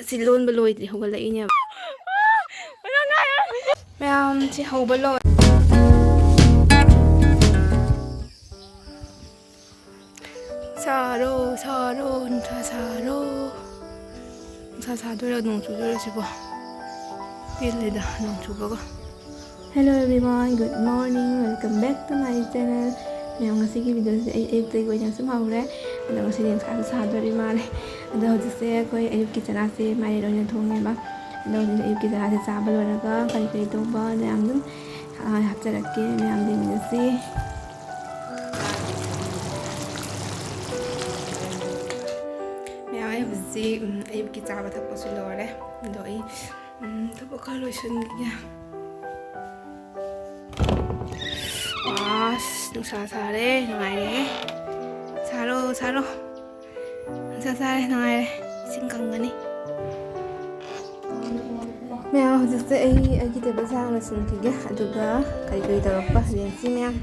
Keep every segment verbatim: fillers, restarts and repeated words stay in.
ꯑꯁꯤ ꯂꯣꯟꯕ ꯂꯣꯏꯗ꯭ꯔꯤ, ꯍꯧꯒꯠꯂꯛꯏꯅꯦꯕ꯫ ꯃꯌꯥꯝꯁꯤ ꯍꯧꯕ ꯂꯣꯏ꯫ ꯁꯥꯔꯣ, ꯁꯥꯔꯣ, ꯅꯨꯡꯁꯥ ꯁꯥꯔꯣ꯫ ꯅꯨꯡꯁꯥ ꯁꯥꯗꯣꯏꯔꯥ, ꯅꯣꯡ ꯆꯨꯗꯣꯏꯔꯥ ꯁꯤꯕꯣ? ꯄꯦꯜꯂꯦꯗ, ꯅꯣꯡ ꯆꯨꯕꯒ꯫ Hello everyone, good morning, welcome back to my channel. ꯃꯌꯥꯝ, ꯉꯁꯤꯒꯤ ꯚꯤꯗꯤꯑꯣꯁꯦ ꯑꯩ ꯑꯌꯨꯛꯇꯒꯤ ꯑꯣꯏꯅ ꯁꯨꯝ ꯍꯧꯔꯦ꯫ ꯑꯗꯣ ꯉꯁꯤꯗꯤ ꯅꯨꯡꯁꯥꯁꯨ ꯁꯥꯗꯣꯔꯤ ꯃꯥꯜꯂꯦ꯫ ꯑꯗꯣ ꯍꯧꯖꯤꯛꯁꯦ ꯑꯩꯈꯣꯏ ꯑꯌꯨꯛꯀꯤ ꯆꯔꯥꯁꯦ ꯃꯥꯏꯔꯦꯟ ꯑꯣꯏꯅ ꯊꯣꯡꯉꯦꯕ꯫ ꯑꯗꯣ ꯍꯧꯖꯤꯛ ꯑꯌꯨꯛꯀꯤ ꯆꯔꯥꯁꯦ ꯆꯥꯕ ꯂꯣꯏꯔꯒ ꯀꯔꯤ ꯀꯔꯤ ꯇꯧꯕ ꯃꯌꯥꯝ ꯑꯗꯨꯝ, ꯑ, ꯍꯥꯞꯆꯔꯛꯀꯦ, ꯃꯌꯥꯝ ꯌꯦꯡꯃꯤꯟꯅꯁꯤ꯫ ꯃꯌꯥꯝ, ꯑꯩ ꯍꯧꯖꯤꯛ, ꯎꯝ, ꯑꯌꯨꯛꯀꯤ ꯆꯥꯕ ꯊꯛꯄꯁꯨ ꯂꯣꯏꯔꯦ꯫ ꯑꯗꯣ ꯑꯩ, ꯎꯝ, ꯊꯕꯛ ꯈꯔ ꯂꯣꯏꯁꯤꯟꯈꯤꯒꯦ꯫ ꯑꯁ, ꯅꯨꯡꯁꯥ ꯁꯥꯔꯦ, ꯅꯨꯡꯉꯥꯏꯔꯦꯍꯦ꯫ ꯁꯥꯔꯣ, ꯁꯥꯔꯣ꯫ ꯅꯨꯡꯁꯥ ꯁꯥꯔꯦ, ꯅꯨꯡꯉꯥꯏꯔꯦ꯫ ꯏꯁꯤꯡ ꯀꯪꯒꯅꯤ꯫ ꯃꯌꯥꯝ, ꯍꯧꯖꯤꯛꯁꯦ ꯑꯩ ꯑꯩꯒꯤ ꯇꯦꯕꯜ ꯁꯥꯡꯅ ꯂꯣꯏꯁꯤꯟꯈꯤꯒꯦ, ꯑꯗꯨꯒ ꯀꯔꯤ ꯀꯔꯤ ꯇꯧꯔꯛꯄ ꯌꯦꯡꯁꯤ ꯃꯌꯥꯝ꯫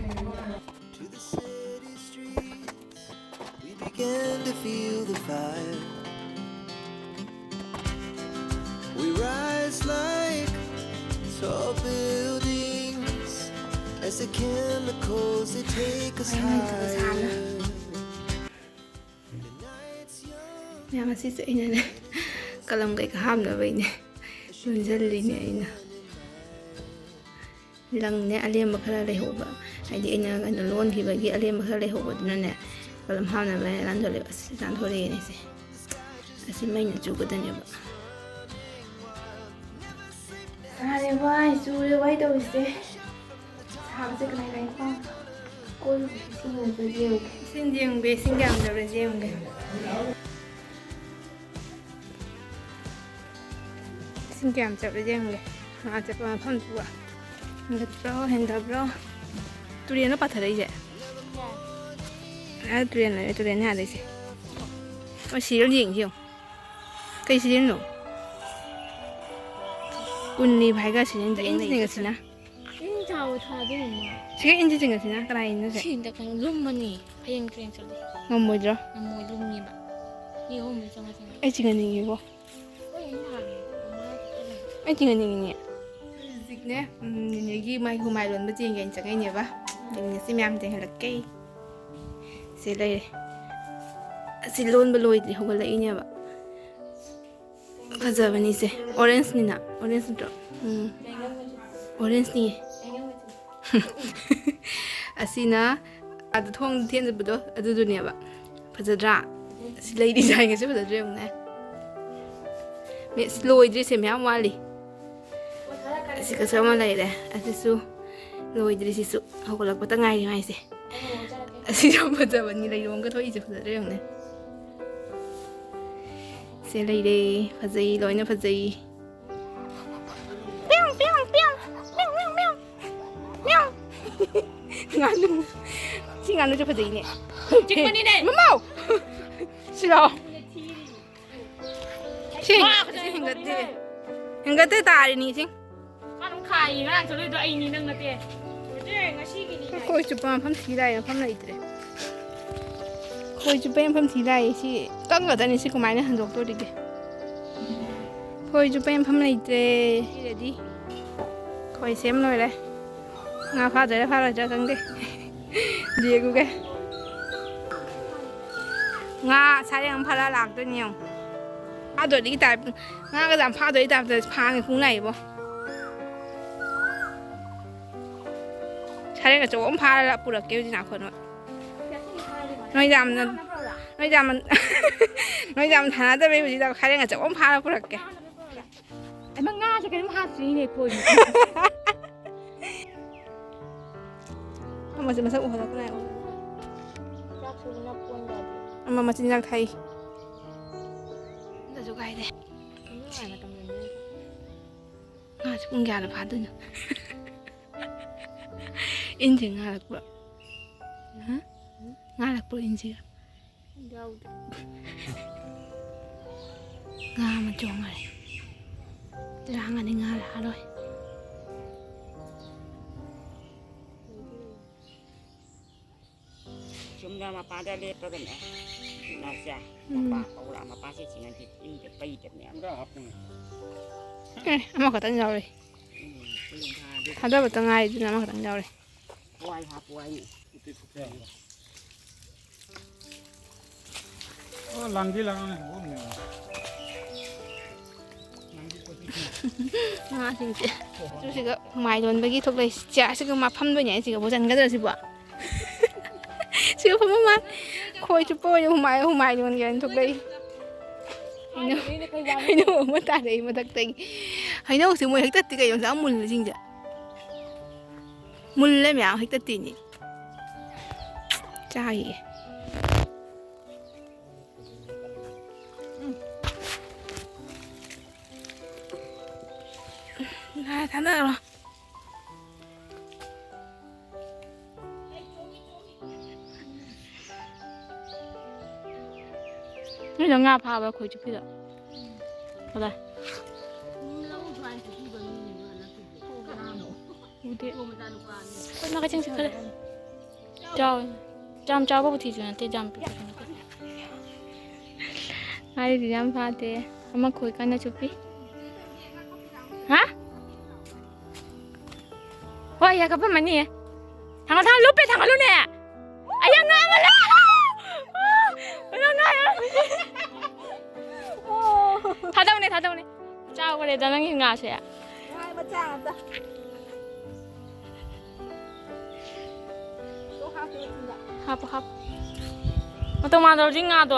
We began to feel the fire. We rise like tall buildings as the chemicals, they take us higher. ꯃꯌꯥꯝ, ꯑꯁꯤꯁꯦ ꯑꯩꯅꯅꯦ, ꯀꯂꯝ ꯀꯩꯀꯥ ꯍꯥꯞꯅꯕꯩꯅꯦ, ꯌꯣꯝꯁꯤꯜꯂꯤꯅꯦ ꯑꯩꯅ꯫ ꯂꯪꯅꯦ ꯑꯂꯦꯝꯕ ꯈꯔ ꯂꯩꯍꯧꯕ, ꯍꯥꯏꯗꯤ ꯑꯩꯅ ꯀꯩꯅꯣ ꯂꯣꯟꯈꯤꯕꯒꯤ ꯑꯂꯦꯝꯕ ꯈꯔ ꯂꯩꯍꯧꯕꯗꯨꯅꯅꯦ, ꯀꯂꯝ ꯍꯥꯞꯅꯕ ꯍꯥꯏꯅ ꯂꯥꯟꯊꯣꯛꯂꯛꯑꯦꯕ꯫ ꯑꯁ, ꯂꯥꯟꯊꯣꯔꯛꯑꯦꯅꯦ ꯁꯦ꯫ ꯑꯁꯤ ꯃꯩꯅ ꯆꯨꯒꯗꯅꯦꯕ꯫ ꯁꯥꯔꯦ ꯋꯥꯏ, ꯆꯨꯔꯦ ꯋꯥꯏ ꯇꯧꯔꯤꯁꯦ꯫ ꯁꯥꯕꯁꯦ ꯀꯃꯥꯏ ꯀꯃꯥꯏ ꯇꯧ-, ꯀꯣꯏꯔꯨꯒꯦ, ꯏꯁꯤꯡ ꯂꯩꯕ꯭ꯔꯥ ꯌꯦꯡꯉꯨꯒꯦ꯫ ꯏꯁꯤꯡ ꯌꯦꯡꯉꯨꯒꯦ, ꯏꯁꯤꯡ ꯀꯌꯥꯝ ꯂꯩꯕ꯭ꯔꯥ ꯌꯦꯡꯉꯨꯒꯦ꯫ ꯏꯁꯤꯡ ꯀꯌꯥꯝ ꯆꯠꯂꯦ ꯌꯦꯡꯒꯦ꯫ ꯉꯥ ꯆꯠꯄ ꯃꯐꯝꯗꯨꯒ ꯍꯦꯟꯒꯠꯄ꯭ꯔꯣ, ꯍꯦꯟꯊꯕ꯭ꯔꯣ? ꯇꯨꯔꯦꯜꯂꯣ ꯄꯥꯊꯔꯛꯏꯁꯦ? ꯑꯥ, ꯇꯨꯔꯦꯜ ꯂꯩꯔꯦ, ꯇꯨꯔꯦꯜꯅꯦ ꯑꯥꯗꯩꯁꯦ꯫ ꯃꯣꯏ serial ꯌꯦꯡꯁꯤ ꯌꯦꯡꯉꯨ꯫ ꯀꯩ serialꯅꯣ? ꯀꯨꯟꯅꯤ ꯚꯥꯏꯒ serial ꯌꯦꯡ ꯂꯩ꯫ ꯏꯟꯖꯤꯅꯤꯌꯥꯔꯁꯤꯅ꯫ ꯏꯟ ꯊꯥꯕ ꯊꯥꯗꯣꯏꯅꯣ? ꯁꯤꯒ ꯏꯟꯁꯤ ꯆꯤꯡꯉꯁꯤꯅ꯫ ꯀꯅꯥ ꯏꯟꯅꯣ ꯁꯦ? ꯁꯤ ꯍꯟꯗꯛ ꯀꯩꯅꯣ ꯂꯨꯝꯃꯅꯤ꯫ ꯍꯌꯦꯡ ꯇꯨꯔꯦꯟ ꯆꯠꯂꯨ꯫ ꯉꯝꯃꯣꯏꯗ꯭ꯔꯣ? ꯉꯝꯃꯣꯏ, ꯂꯨꯝꯃꯦꯕ꯫ ꯃꯤ ꯑꯍꯨꯝ ꯃꯔꯤ ꯆꯪꯉ ꯆꯪꯉ꯫ ꯑꯩ ꯆꯤꯡꯍꯟꯅꯤꯡꯉꯤꯕꯣ꯫ ꯑꯩ ꯆꯤꯡꯍꯟꯅꯤꯡꯉꯤꯅꯦ꯫ ꯍꯧꯖꯤꯛꯅꯦ, ꯎꯝ, ꯅꯦꯅꯦꯒꯤ ꯃꯥꯏ ꯍꯨꯃꯥꯏ ꯂꯣꯟꯕ ꯆꯦꯡꯒꯦ ꯑꯩꯅ ꯆꯪꯉꯛꯏꯅꯦꯕ꯫ ꯑꯗꯨꯅ ꯁꯤ ꯃꯌꯥꯝ ꯆꯦꯟꯍꯜꯂꯛꯀꯦ꯫ ꯁꯤ ꯂꯩꯔꯦ꯫ ꯑꯁꯤ ꯂꯣꯟꯕ ꯂꯣꯏꯗ꯭ꯔꯤ, ꯍꯧꯒꯠꯂꯛꯏꯅꯦꯕ꯫ ꯐꯖꯕꯅꯤꯁꯦ꯫ ꯑꯣꯔꯦꯟꯖꯅꯤꯅ꯫ ꯑꯣꯔꯦꯟꯖ ꯅꯠꯇ꯭ꯔꯣ? ꯎꯝ꯫ ꯑꯣꯔꯦꯟꯖꯅꯤꯌꯦ꯫ ꯑꯁꯤꯅ ꯑꯥꯗ ꯊꯣꯡ ꯊꯦꯟꯖꯕꯗꯣ ꯑꯗꯨꯗꯨꯅꯦꯕ꯫ ꯐꯖꯗ꯭ꯔꯥ? ꯁꯤ ꯂꯩ ꯗꯤꯖꯥꯏꯟꯒꯁꯦ ꯐꯖꯗ꯭ꯔꯥ ꯌꯦꯡꯉꯨꯅꯦ꯫ ꯃꯤꯁ, ꯂꯣꯏꯗ꯭ꯔꯤꯁꯦ ꯃꯌꯥꯝ ꯋꯥꯠꯂꯤ꯫ ꯑꯁꯤꯒꯁꯨ ꯑꯃ ꯂꯩꯔꯦ꯫ ꯑꯁꯤꯁꯨ ꯂꯣꯏꯗ꯭ꯔꯤ, ꯁꯤꯁꯨ ꯍꯧꯒꯠꯂꯛꯄꯇ ꯉꯥꯏꯔꯤ ꯃꯥꯏꯁꯦ꯫ ꯑꯁꯤ ꯌꯥꯝ ꯐꯖꯕꯅꯤ, ꯂꯩꯔꯣꯡꯒ ꯊꯣꯛꯏꯁꯦ ꯐꯖꯗ꯭ꯔꯥ ꯌꯦꯡꯉꯨꯅꯦ꯫ ꯁꯦ ꯂꯩꯔꯦ, ꯐꯖꯩ, ꯂꯣꯏꯅ ꯐꯖꯩ꯫ ꯄꯤꯌꯨ, ꯄꯤꯌꯨ, ꯄꯤꯌꯨ, ꯄꯤꯌꯨ, ꯄꯤꯌꯨ, ꯄꯤꯌꯨ꯫ ꯃꯤꯌꯥꯎ꯫ ꯉꯥꯅꯨ꯫ ꯁꯤ ꯉꯥꯅꯨꯁꯦ ꯐꯖꯩꯅꯦ꯫ ꯆꯤꯛꯄꯅꯤꯅꯦ꯫ ꯃꯃꯥꯎ! ꯁꯤꯂꯥꯎ꯫ ꯁꯤ, ꯁꯤ ꯍꯦꯟꯒꯠꯇꯦ꯫ ꯍꯦꯟꯒꯠꯇꯦ ꯇꯥꯔꯤꯅꯤ ꯁꯤ꯫ ꯃꯥ ꯑꯗꯨꯝ ꯈꯥꯏꯌꯦ, ꯉꯔꯥꯡ ꯆꯠꯂꯨꯏꯗꯣ ꯑꯩꯅꯤ, ꯅꯪ ꯅꯠꯇꯦ꯫ ꯍꯧꯖꯤꯛ ꯉꯁꯤꯒꯤꯅꯤ꯫ ꯈꯣꯏ ꯆꯨꯞꯄ ꯃꯐꯝ ꯊꯤ ꯂꯥꯛꯑꯦ, ꯃꯐꯝ ꯂꯩꯇ꯭ꯔꯦ꯫ ꯈꯣꯏ ꯆꯨꯞꯄ ꯃꯐꯝ ꯊꯤ ꯂꯥꯛꯑꯦ꯫ ꯁꯤ ꯀꯪꯒꯗꯅꯤ, ꯁꯤ ꯀꯃꯥꯏꯅ ꯍꯟꯗꯣꯛꯇꯣꯔꯤꯒꯦ? ꯈꯣꯏ ꯆꯨꯞꯄ ꯃꯐꯝ ꯂꯩꯇ꯭ꯔꯦ꯫ ꯁꯤꯗꯗꯤ ꯈꯣꯏ ꯁꯦꯝ ꯂꯣꯏꯔꯦ꯫ ꯉꯥ ꯐꯥꯗꯣꯏꯔꯥ ꯐꯥꯔꯣꯏꯗ꯭ꯔꯥ ꯈꯪꯗꯦ꯫ ꯌꯦꯡꯉꯨꯒꯦ꯫ ꯉꯥ ꯁꯥꯔꯦꯡ ꯑꯃ ꯐꯥꯔ ꯂꯥꯛꯇꯣꯏꯅꯤ ꯌꯦꯡꯉꯨ꯫ ꯐꯥꯗꯣꯏꯒꯤ ꯇꯥꯏꯞ, ꯉꯥꯒ ꯌꯥꯝ ꯐꯥꯗꯣꯏꯒꯤ ꯇꯥꯏꯞꯇ ꯐꯥꯉꯤ ꯈꯣꯡꯅꯏꯕꯣ꯫ ꯁꯥꯔꯦꯡ ꯑꯆꯧꯕ ꯑꯃ ꯐꯥꯔ ꯄꯨꯔꯛꯀꯦ ꯍꯧꯖꯤꯛ ꯅꯥꯈꯣꯠꯅ꯫ ꯅꯣꯏ ꯌꯥꯝꯅ, ꯅꯣꯏ ꯌꯥꯝꯅ, ꯅꯣꯏ ꯌꯥꯝ ꯊꯥꯅꯗꯕꯩ ꯍꯧꯖꯤꯛ ꯁꯥꯔꯦꯡ ꯑꯆꯧꯕ ꯑꯃ ꯐꯥꯔ ꯄꯨꯔꯛꯀꯦ꯫ ꯑꯩꯃ ꯉꯥꯁꯦ ꯀꯔꯤꯝ ꯍꯥꯞꯇ꯭ꯔꯤꯅꯦ ꯈꯣꯏ꯫ ꯑꯃꯁꯦ ꯃꯁꯛ ꯎꯍꯜꯂꯛꯇ꯭ꯔꯦ꯫ ꯆꯥꯛꯁꯨ ꯅꯞꯄꯣꯟꯗ꯫ ꯑꯃ ꯃꯆꯤꯟꯖꯥꯛ ꯊꯥꯏ꯫ ꯑꯗꯨꯁꯨ ꯀꯥꯏꯗꯦ꯫ ꯉꯥꯁꯦ ꯄꯨꯡ ꯀꯌꯥꯗ ꯐꯥꯗꯣꯏꯅꯣ? ꯏꯟꯁꯦ ꯉꯥꯜꯂꯛꯄ꯭ꯔꯣ? ꯍꯥ? ꯉꯥꯜꯂꯛꯄ꯭ꯔꯣ ꯏꯟꯁꯤꯒ? ꯌꯥꯎꯗꯦ꯫ ꯉꯥ ꯑꯃ ꯆꯣꯡꯉꯔꯦ꯫ ꯆꯔꯥꯡꯒꯅꯤ ꯉꯥ ꯂꯥꯛꯑꯔꯣꯏ꯫ ꯆꯨꯝꯅ ꯃꯄꯥꯗ ꯂꯦꯞꯄꯒꯅꯦ, ꯏꯅꯥꯎꯆꯥ, ꯎꯝ꯫ ꯃꯄꯥ ꯀꯧꯔ ꯃꯄꯥꯁꯦ ꯆꯤꯡꯉꯗꯤ ꯏꯪꯗ ꯄꯩꯗꯕꯅꯦ꯫ ꯑꯦ, ꯑꯃꯈꯛꯇꯪ ꯌꯥꯎꯔꯤ꯫ ꯊꯥꯗꯕꯇ ꯉꯥꯏꯗꯨꯅ ꯑꯃꯈꯛꯇꯪ ꯌꯥꯎꯔꯤ꯫ ꯍꯋꯥꯏ ꯍꯥꯞꯄꯨ ꯍꯥꯏꯅꯤ꯫ ꯑꯣ, ꯂꯥꯡꯗꯤ ꯂꯥꯡꯉꯦ꯫ ꯉꯥꯁꯤꯡꯁꯦ꯫ ꯑꯗꯨ ꯁꯤꯒ ꯍꯨꯃꯥꯏ ꯂꯣꯟꯕꯒꯤ ꯊꯣꯛꯂꯛꯏꯁꯦ꯫ ꯁꯤꯒ ꯃꯥ ꯐꯝꯗꯣꯏꯅꯦ꯫ ꯁꯤꯒ ꯕꯣꯆꯟꯒꯗ꯭ꯔꯥ ꯁꯤꯕꯣ? ꯁꯤꯕꯨ ꯐꯝꯃ ꯃꯥ ꯈꯣꯏ ꯆꯨꯞꯄ ꯑꯣꯏꯅ ꯍꯨꯃꯥꯏ, ꯍꯨꯃꯥꯏ ꯂꯣꯟꯒꯦꯅ ꯊꯣꯛꯂꯛꯏ꯫ ꯍꯩꯅꯧ, ꯍꯩꯅꯧ ꯑꯃ ꯇꯥꯔꯛꯏ ꯃꯊꯛꯇꯒꯤ꯫ ꯍꯩꯅꯧꯁꯦ ꯃꯣꯏ ꯍꯦꯛ ꯇꯠꯇꯦ ꯀꯩꯅꯣ, ꯌꯥꯝ ꯃꯨꯜꯂꯤꯁꯤꯡꯁꯦ꯫ ꯃꯨꯜꯂꯦ ꯃꯌꯥꯝ, ꯍꯦꯛ ꯇꯠꯇꯦꯅꯦ꯫ ꯆꯥꯈꯤꯒꯦ꯫ ꯎꯝ꯫ ꯉꯥ ꯊꯥꯗꯔꯣ꯫ ꯅꯣꯏꯗ ꯉꯥ ꯐꯥꯕ꯭ꯔꯥ, ꯈꯣꯏ ꯆꯨꯞꯄꯤꯗ? ꯀꯗꯥꯏ? ꯎꯗꯦ꯫ ꯑꯩꯈꯣꯏ ꯃꯥ ꯀꯩꯊꯦꯜ ꯆꯠꯈ꯭ꯔꯦ꯫ ꯆꯥꯎ-, ꯌꯥꯝ ꯆꯥꯎꯕ ꯄꯨꯊꯤꯁꯨ ꯅꯠꯇꯦ, ꯌꯥꯝ ꯄꯤꯛꯄꯁꯨ ꯅꯠꯇꯦ꯫ ꯉꯥꯔꯤꯗꯤ ꯌꯥꯝ ꯐꯥꯗꯦ꯫ ꯑꯃ ꯈꯣꯏ ꯀꯟꯅ ꯆꯨꯞꯄꯤ꯫ ꯍꯥ? ꯍꯣꯏ, ꯌꯥ ꯀꯞꯄꯝꯃꯅꯤꯌꯦ꯫ ꯊꯥꯡꯒꯠ-, ꯊꯥꯡꯒꯠ-, ꯂꯨꯞꯄꯦ, ꯊꯥꯡꯒꯠꯂꯨꯅꯦ꯫ ꯑꯩ ꯉꯥ ꯑꯃ ꯂꯩ꯫ ꯑꯩ ꯉꯥ ꯌꯥꯝ-, ꯊꯥꯗꯧꯅꯦ, ꯊꯥꯗꯧꯅꯦ꯫ ꯆꯥꯎꯈ꯭ꯔꯦꯗ ꯅꯪꯒꯤ ꯉꯥꯁꯦ꯫ ꯉꯥ ꯃꯆꯥ ꯉꯥꯛꯇ꯫ ꯍꯥꯞꯄꯣ, ꯍꯥꯞꯄꯣ꯫ ꯃꯇꯧ ꯃꯥꯟꯗꯧꯔꯗꯤ ꯉꯥꯗꯣ꯫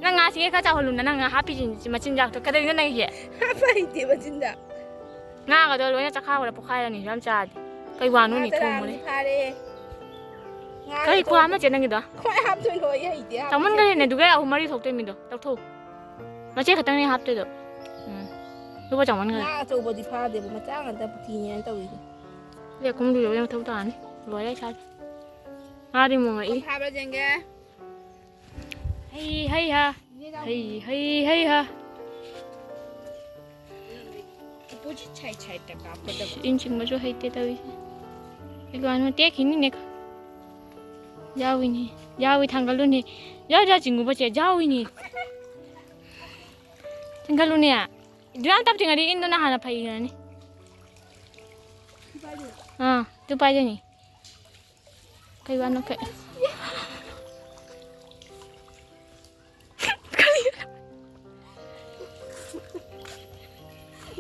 ꯅꯪ ꯉꯥꯁꯤꯒ ꯈꯔ ꯆꯥꯎꯍꯜꯂꯨꯅ, ꯅꯪ ꯉꯥ ꯍꯥꯞꯄꯤꯁꯤꯡꯁꯤ ꯃꯆꯤꯟꯖꯥꯛꯇꯣ ꯀꯩꯗꯧꯔꯤꯅꯣ ꯅꯪꯒꯤꯁꯦ? ꯍꯥꯄ ꯍꯩꯇꯦ ꯃꯆꯤꯟꯖꯥꯛ꯫ ꯉꯥꯒꯗꯣ ꯂꯣꯏꯅ ꯆꯥꯛꯈꯥꯎꯒꯗꯣ ꯄꯣꯛꯈꯥꯏꯔꯅꯤ ꯌꯥꯝ ꯆꯥꯔꯗꯤ꯫ ꯀꯩ ꯋꯥꯅꯣꯅꯦ ꯉꯥ ꯊꯣꯡꯕꯅꯦ? ꯇꯔꯥꯃꯨꯛꯇꯤ ꯐꯥꯔꯦ꯫ ꯉꯥ ꯀꯔꯤ ꯈꯨꯍꯥꯞ ꯑꯃ ꯆꯦ ꯅꯪꯒꯤꯗꯣ? ꯀꯃꯥꯏ ꯍꯥꯞꯇꯣꯏꯅꯣ? ꯑꯩ ꯍꯩꯇꯦ ꯍꯥꯞꯄꯁꯦ꯫ ꯆꯥꯎꯃꯟꯈ꯭ꯔꯦꯅꯦ, ꯑꯗꯨꯒ ꯑꯍꯨꯝ ꯃꯔꯤ ꯊꯣꯛꯇꯣꯏ ꯃꯤꯗꯣ꯫ ꯂꯧꯊꯣꯛꯎ꯫ ꯃꯆꯦ ꯈꯛꯇꯪꯅꯦ ꯍꯥꯞꯇꯣꯏꯗꯣ꯫ ꯎꯝ꯫ ꯂꯨꯄꯥ ꯆꯥꯎꯃꯟꯈ꯭ꯔꯦ꯫ ꯉꯥ ꯑꯆꯧꯕꯗꯤ ꯐꯥꯗꯦꯕ, ꯃꯆꯥ ꯉꯥꯛꯇ ꯄꯨꯊꯤꯅꯦꯅ ꯇꯧꯔꯤꯁꯦ꯫ ꯂꯦꯛ ꯈꯨꯝꯗꯨ ꯌꯧꯕꯩ ꯃꯊꯧ ꯇꯥꯔꯅꯤ꯫ ꯂꯣꯏꯔꯦ ꯏꯁꯥꯁꯦ꯫ ꯉꯥꯗꯤ ꯃꯣꯡꯉꯛꯏ꯫ ꯐꯥꯕ꯭ꯔꯥ ꯌꯦꯡꯒꯦ꯫ ꯍꯩ, ꯍꯩ, ꯍꯥ꯫ ꯍꯩ, ꯍꯩ, ꯍꯩ, ꯍꯥ꯫ Opposite side side ꯇ ꯀꯥꯞꯀꯗꯕ꯫ ꯏꯟ ꯆꯤꯡꯕꯁꯨ ꯍꯩꯇꯦ ꯇꯧꯔꯤꯁꯦ꯫ ꯑꯩ ꯋꯥꯅꯣ ꯇꯦꯛꯈꯤꯅꯤꯅꯦ꯫ ꯌꯥꯎꯏꯅꯦ꯫ ꯌꯥꯎꯏ ꯊꯥꯡꯒꯠꯂꯨꯅꯦ꯫ ꯌꯥꯎ, ꯌꯥꯎ ꯆꯤꯡꯉꯨꯕꯁꯦ ꯌꯥꯎꯏꯅꯦ꯫ ꯊꯥꯡꯒꯠꯂꯨꯅꯦ꯫ ꯑꯗꯨꯌꯥꯝ ꯇꯞꯇ꯭ꯔꯤꯉꯩꯗ ꯏꯟꯗꯨꯅ ꯍꯥꯟꯅ ꯐꯩꯈ꯭ꯔꯅꯤ꯫ ꯑꯥ, ꯑꯗꯨ ꯄꯥꯏꯗꯣꯏꯅꯤ꯫ ꯀꯩ ꯋꯥꯅꯣ ꯀꯩ?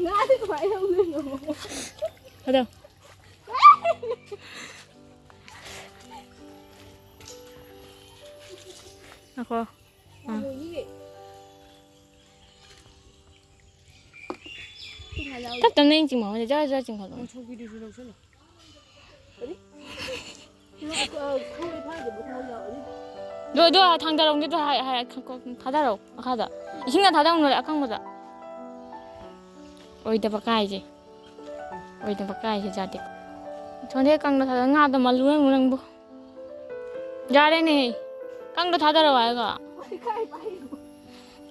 ꯉꯥꯗꯤ ꯀꯃꯥꯏꯅ ꯂꯧꯗꯣꯏꯅꯣ? ꯑꯗꯣ꯫ ꯉꯥꯏꯈꯣ꯫ ꯑꯥ꯫ ꯇꯞ ꯇꯞꯅ ꯏꯟ ꯆꯤꯡꯕ ꯑꯃꯗ ꯖꯔ ꯖꯔ ꯆꯤꯡꯈꯠꯂꯣ꯫ ꯑꯗꯣ, ꯑꯗꯣ ꯊꯥꯡꯗꯔꯝꯒꯦ꯫ ꯑꯗꯣ ꯍꯥꯏ-, ꯍꯥꯏ-, ꯊꯥꯗꯔꯛꯑꯣ ꯃꯈꯥꯗ꯫ ꯏꯁꯤꯡꯗ ꯊꯥꯗꯧꯅꯨ ꯑꯀꯪꯕꯗ꯫ ꯑꯣꯏꯗꯕ ꯀꯥꯏꯁꯦ꯫ ꯑꯣꯏꯗꯕ ꯀꯥꯏꯁꯦ ꯖꯥꯇꯤ꯫ ꯁꯣꯝꯗ ꯀꯪꯅ ꯊꯥꯗ ꯉꯥꯗꯣ ꯃꯜꯂꯨ ꯅꯪꯕꯨ ꯅꯪꯕꯨ꯫ ꯌꯥꯔꯦꯅꯦ꯫ ꯀꯪꯗꯣ ꯊꯥꯗꯔꯛꯑꯣ ꯍꯥꯏꯔꯒ꯫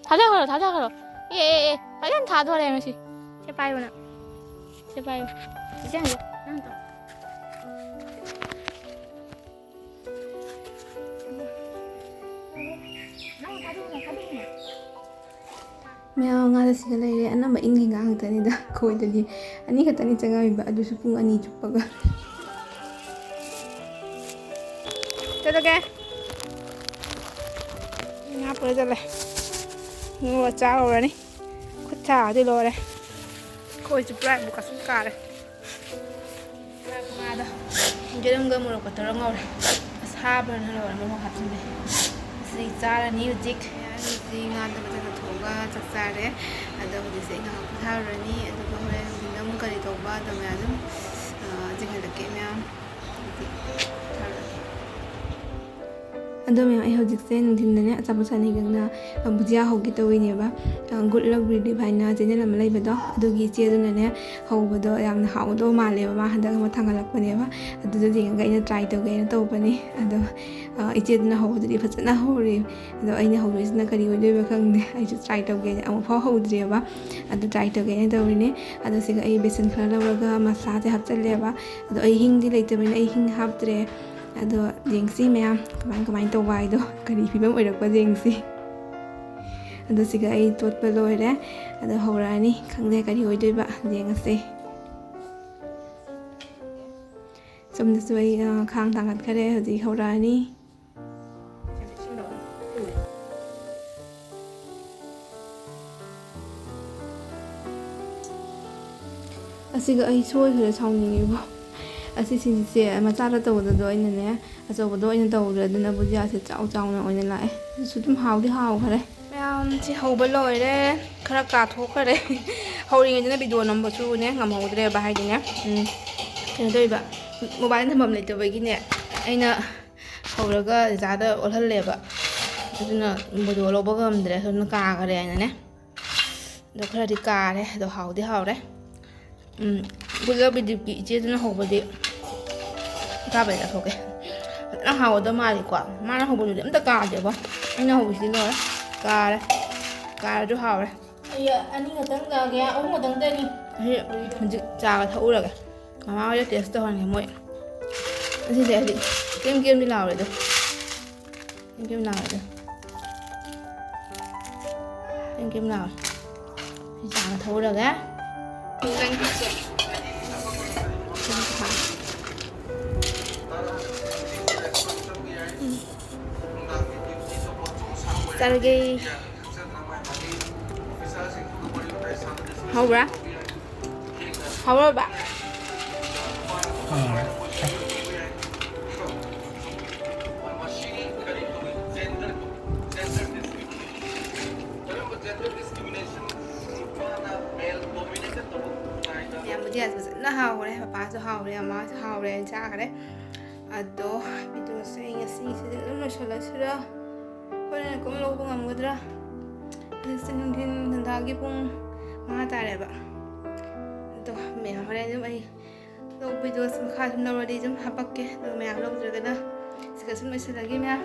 ꯊꯥꯗꯈ꯭ꯔꯣ, ꯊꯥꯗꯈ꯭ꯔꯣ꯫ ꯑꯦ, ꯑꯦ, ꯑꯦ, ꯐꯖꯅ ꯊꯥꯗꯣꯔꯦ ꯉꯁꯤ꯫ ꯁꯦ ꯄꯥꯏꯌꯨ ꯅꯪ꯫ ꯁꯦ ꯄꯥꯏꯌꯨ꯫ ꯆꯤꯆꯦ ꯍꯟꯗꯣ꯫ ꯅꯪ ꯇꯧ꯫ ꯃꯌꯥꯝ ꯉꯥꯗ ꯁꯤꯗ ꯂꯩꯔꯦ꯫ ꯑꯅꯝꯕ ꯏꯟꯒꯤ ꯉꯥ ꯉꯥꯛꯇꯅꯤꯗ꯫ ꯈꯣꯏꯗꯗꯤ ꯑꯅꯤ ꯈꯛꯇꯅꯤ ꯆꯪꯉꯛꯏꯕ, ꯑꯗꯨꯁꯨ ꯄꯨꯡ ꯑꯅꯤ ꯆꯨꯞꯄꯒ꯫ ꯆꯠꯂꯒꯦ꯫ ꯉꯥ ꯄꯨꯔ ꯆꯠꯂꯦ꯫ ꯉꯧꯔ ꯆꯥꯔꯨꯔꯅꯤ꯫ ꯈꯨꯠ ꯁꯥꯗꯤ ꯂꯣꯏꯔꯦ꯫ ꯈꯣꯏ ꯆꯨꯞꯄ꯭ꯔꯥ ꯍꯥꯏꯕꯨ ꯀꯁꯨ ꯀꯥꯔꯦ꯫ ꯉꯥꯗꯣ ꯌꯦꯔꯨꯝꯒ ꯃꯣꯔꯣꯛꯀ ꯇꯧꯔ ꯉꯧꯔꯦ꯫ ꯑꯁꯥꯕꯅ ꯂꯣꯏꯔꯦ, ꯃꯣꯔꯣꯛ ꯍꯥꯞꯆꯤꯜꯂꯦ꯫ ꯑꯁꯤ ꯆꯥꯔꯅꯤ ꯍꯧꯖꯤꯛ꯫ ꯍꯧꯖꯤꯛ ꯉꯥꯗꯣ ꯃꯊꯛꯇ ꯊꯣꯡꯉꯒ ꯆꯥꯛ ꯆꯥꯔꯦ꯫ ꯑꯗꯣ ꯍꯧꯖꯤꯛꯁꯦ ꯑꯩ ꯉꯥꯏꯍꯥꯛ ꯄꯣꯊꯥꯔꯨꯔꯅꯤ꯫ ꯑꯗꯨꯒ ꯍꯣꯔꯦꯟ ꯅꯨꯡꯊꯤꯟꯗ ꯑꯃꯨꯛ ꯀꯔꯤ ꯇꯧꯕ ꯑꯗꯣ ꯃꯌꯥꯝ ꯑꯗꯨꯝ, ꯑ, ꯆꯤꯡꯍꯜꯂꯛꯀꯦ ꯃꯌꯥꯝ꯫ ꯍꯧꯖꯤꯛ ꯄꯣꯊꯥꯔꯨꯔꯒꯦ꯫ ꯑꯗꯣ ꯃꯌꯥꯝ, ꯑꯩ ꯍꯧꯖꯤꯛꯁꯦ ꯅꯨꯡꯊꯤꯟꯗꯅꯦ ꯑꯆꯥꯄꯣꯠ ꯆꯥꯅꯤꯡꯉꯛꯇꯅ, ꯑ, ꯚꯨꯖꯤꯌꯥ ꯍꯧꯒꯦ ꯇꯧꯔꯤꯅꯦꯕ꯫ ꯑ, Good Luck Relief ꯍꯥꯏꯅ channel ꯑꯃ ꯂꯩꯕꯗꯣ, ꯑꯗꯨꯒꯤ ꯏꯆꯦꯗꯨꯅꯅꯦ ꯍꯧꯕꯗꯣ ꯌꯥꯝꯅ ꯍꯥꯎꯒꯗꯧꯕ ꯃꯥꯜꯂꯦꯕ꯫ ꯃꯥ ꯍꯟꯗꯛ ꯑꯃ ꯊꯥꯡꯒꯠꯂꯛꯄꯅꯦꯕ꯫ ꯑꯗꯨꯗ ꯌꯦꯡꯉꯒ ꯑꯩꯅ try ꯇꯧꯒꯦꯅ ꯇꯧꯕꯅꯦ꯫ ꯑꯗꯣ, ꯑ, ꯏꯆꯦꯗꯨꯅ ꯍꯧꯕꯗꯨꯗꯤ ꯐꯖꯅ ꯍꯧꯔꯦ꯫ ꯑꯗꯣ ꯑꯩꯅ ꯍꯧꯗꯣꯏꯁꯤꯅ ꯀꯔꯤ ꯑꯣꯏꯗꯣꯏꯕ ꯈꯪꯗꯦ꯫ ꯑꯩꯁꯨ try ꯇꯧꯒꯦꯅ, ꯑꯃꯨꯛꯐꯥꯎ ꯍꯧꯗ꯭ꯔꯤꯑꯕ꯫ ꯑꯗꯨ try ꯇꯧꯒꯦꯅ ꯇꯧꯔꯤꯅꯦ꯫ ꯑꯗꯣ ꯁꯤꯒ ꯑꯩ ꯕꯦꯁꯟ ꯈꯔ ꯂꯧꯔꯒ ꯃꯁꯂꯥꯁꯦ ꯍꯥꯞꯆꯜꯂꯦꯕ꯫ ꯑꯗꯣ ꯑꯩ ꯍꯤꯡꯗꯤ ꯂꯩꯇꯕꯅꯤꯅ ꯑꯩ ꯍꯤꯡ ꯍꯥꯞꯇ꯭ꯔꯦ꯫ ꯑꯗꯣ ꯌꯦꯡꯁꯤ ꯃꯌꯥꯝ, ꯀꯃꯥꯏ ꯀꯃꯥꯏꯅ ꯇꯧꯕ ꯍꯥꯏꯗꯣ, ꯀꯔꯤ ꯐꯤꯕꯝ ꯑꯣꯏꯔꯛꯄ ꯌꯦꯡꯁꯤ꯫ ꯑꯗꯣ ꯁꯤꯒ ꯑꯩ ꯇꯣꯠꯄ ꯂꯣꯏꯔꯦ꯫ ꯑꯗꯣ ꯍꯧꯔꯛꯑꯅꯤ꯫ ꯈꯪꯗꯦ ꯀꯔꯤ ꯑꯣꯏꯗꯣꯏꯕ, ꯌꯦꯡꯉꯁꯦ꯫ ꯁꯣꯝꯗꯁꯨ ꯑꯩ, ꯑ, ꯈꯥꯡ ꯊꯥꯡꯒꯠꯈꯔꯦ꯫ ꯍꯧꯖꯤꯛ ꯍꯧꯔꯛꯑꯅꯤ꯫ ꯑꯁꯤꯒ ꯑꯩ ꯁꯣꯏꯈ꯭ꯔꯦ, ꯁꯥꯎꯅꯤꯡꯉꯤꯕꯣ꯫ ꯑꯁꯤ ꯁꯤꯡꯁꯦ ꯃꯆꯥꯗ ꯇꯧꯕꯗꯣ ꯑꯩꯅꯅꯦ, ꯑꯆꯧꯕꯗꯣ ꯑꯣꯏꯅ ꯇꯧꯈ꯭ꯔꯦ꯫ ꯑꯗꯨꯅ ꯕꯨꯖꯤꯌꯥꯁꯦ ꯆꯥꯎ ꯆꯥꯎꯅ ꯑꯣꯏꯅ ꯂꯥꯛꯑꯦ꯫ ꯑꯗꯨꯁꯨ ꯑꯗꯨꯝ ꯍꯥꯎꯗꯤ ꯍꯥꯎꯈ꯭ꯔꯦ꯫ ꯃꯌꯥꯝ ꯁꯤ ꯍꯧꯕ ꯂꯣꯏꯔꯦ꯫ ꯈꯔ ꯀꯥꯊꯣꯛꯈ꯭ꯔꯦ꯫ ꯍꯧꯔꯤꯉꯩꯗꯅ ꯚꯤꯗꯤꯑꯣ ꯅꯝꯕꯁꯨꯅꯦ ꯉꯝꯍꯧꯗ꯭ꯔꯦꯕ, ꯍꯥꯏꯗꯤꯅꯦ, ꯎꯝ, ꯀꯩꯅꯣ ꯇꯧꯔꯤꯕ, ꯃꯣꯕꯥꯏꯜ ꯊꯝꯐꯝ ꯂꯩꯇꯕꯒꯤꯅꯦ, ꯑꯩꯅ ꯍꯧꯔꯒ ꯖꯥꯗ ꯑꯣꯜꯍꯜꯂꯦꯕ꯫ ꯑꯗꯨꯅ ꯚꯤꯗꯤꯑꯣ ꯂꯧꯕ ꯉꯝꯗ꯭ꯔꯦ꯫ ꯑꯗꯨꯅ ꯀꯥꯈ꯭ꯔꯦ ꯍꯥꯏꯅꯅꯦ꯫ ꯑꯗꯣ ꯈꯔꯗꯤ ꯀꯥꯔꯦ꯫ ꯑꯗꯣ ꯍꯥꯎꯗꯤ ꯍꯥꯎꯔꯦ꯫ ꯎꯝ, ꯒꯨꯂꯥꯞ ꯕꯤꯗꯤꯞꯀꯤ ꯏꯆꯦꯗꯨꯅ ꯍꯧꯕꯗꯤ ꯆꯥꯕꯩ ꯆꯥꯊꯣꯛꯀꯦ꯫ ꯐꯖꯅ ꯍꯥꯎꯒꯗꯕ ꯃꯥꯜꯂꯤꯀꯣ꯫ ꯃꯥꯅ ꯍꯧꯕꯗꯨꯗꯤ ꯑꯝꯇ ꯀꯥꯗꯦꯕꯣ꯫ ꯑꯩꯅ ꯍꯧꯕꯁꯤꯗꯤ ꯂꯣꯏꯔꯦ꯫ ꯀꯥꯔꯦ꯫ ꯀꯥꯔꯁꯨ ꯍꯥꯎꯔꯦ꯫ ꯑꯩ ꯑꯅꯤ ꯈꯛꯇꯪ ꯆꯥꯒꯦ, ꯑꯍꯨꯝ ꯈꯛꯇꯪ ꯆꯥꯅꯤ꯫ ꯑꯩ ꯍꯧꯖꯤꯛ ꯆꯥꯒ ꯊꯛꯎꯔꯒꯦ꯫ ꯃꯃꯥ ꯍꯣꯏꯗ ꯇꯦꯁ ꯇꯧꯍꯟꯒꯦ ꯃꯣꯏ꯫ ꯑꯁꯤꯁꯦ ꯍꯥꯏꯗꯤ ꯀꯦꯝ ꯀꯦꯝꯗꯤ ꯂꯥꯎꯔꯦ ꯑꯗꯣ꯫ ꯀꯦꯝ ꯀꯦꯝ ꯂꯥꯎꯔꯦ ꯑꯗꯣ꯫ ꯀꯦꯝ ꯀꯦꯝ ꯂꯥꯎꯔꯦ꯫ ꯁꯤ ꯆꯥꯒ ꯊꯛꯎꯔꯒꯦ꯫ ꯆꯥꯔꯒꯦ꯫ ꯍꯥꯎꯕ꯭ꯔꯥ? ꯍꯥꯎꯕ꯭ꯔꯕ? ꯌꯥꯝꯕꯨꯗꯤ ꯌꯥꯝ ꯐꯖꯅ ꯍꯥꯎꯈ꯭ꯔꯦ꯫ ꯄꯄꯥꯁꯨ ꯍꯥꯎꯔꯦ, ꯃꯃꯥꯁꯨ ꯍꯥꯎꯔꯦ, ꯆꯥꯈ꯭ꯔꯦ꯫ ꯑꯗꯣ ꯚꯤꯗꯤꯑꯣꯁꯦ ꯑꯩ ꯉꯁꯤꯒꯤꯁꯤꯗꯤ ꯑꯗꯨꯝ ꯂꯣꯏꯁꯤꯜꯂꯁꯤꯔ? ꯍꯣꯔꯦꯟ ꯀꯨꯝ ꯂꯧꯕ ꯉꯝꯒꯗ꯭ꯔꯥ? ꯍꯧꯖꯤꯛꯁꯦ ꯅꯨꯡꯊꯤꯟ ꯅꯨꯡꯗꯥꯡꯒꯤ ꯄꯨꯡ ꯃꯉꯥ ꯇꯥꯔꯦꯕ꯫ ꯑꯗꯣ ꯃꯌꯥꯝ ꯍꯣꯔꯦꯟ ꯑꯗꯨꯝ ꯑꯩ ꯂꯧ ꯚꯤꯗꯤꯑꯣꯁꯦ ꯃꯈꯥ ꯑꯗꯨꯝ ꯂꯧꯔꯗꯤ ꯑꯗꯨꯝ ꯍꯥꯄꯛꯀꯦ꯫ ꯑꯗꯣ ꯃꯌꯥꯝ ꯂꯧꯗ꯭ꯔꯒꯅ ꯁꯤꯒ ꯁꯨꯝ ꯂꯣꯏꯁꯤꯜꯂꯒꯦ ꯃꯌꯥꯝ꯫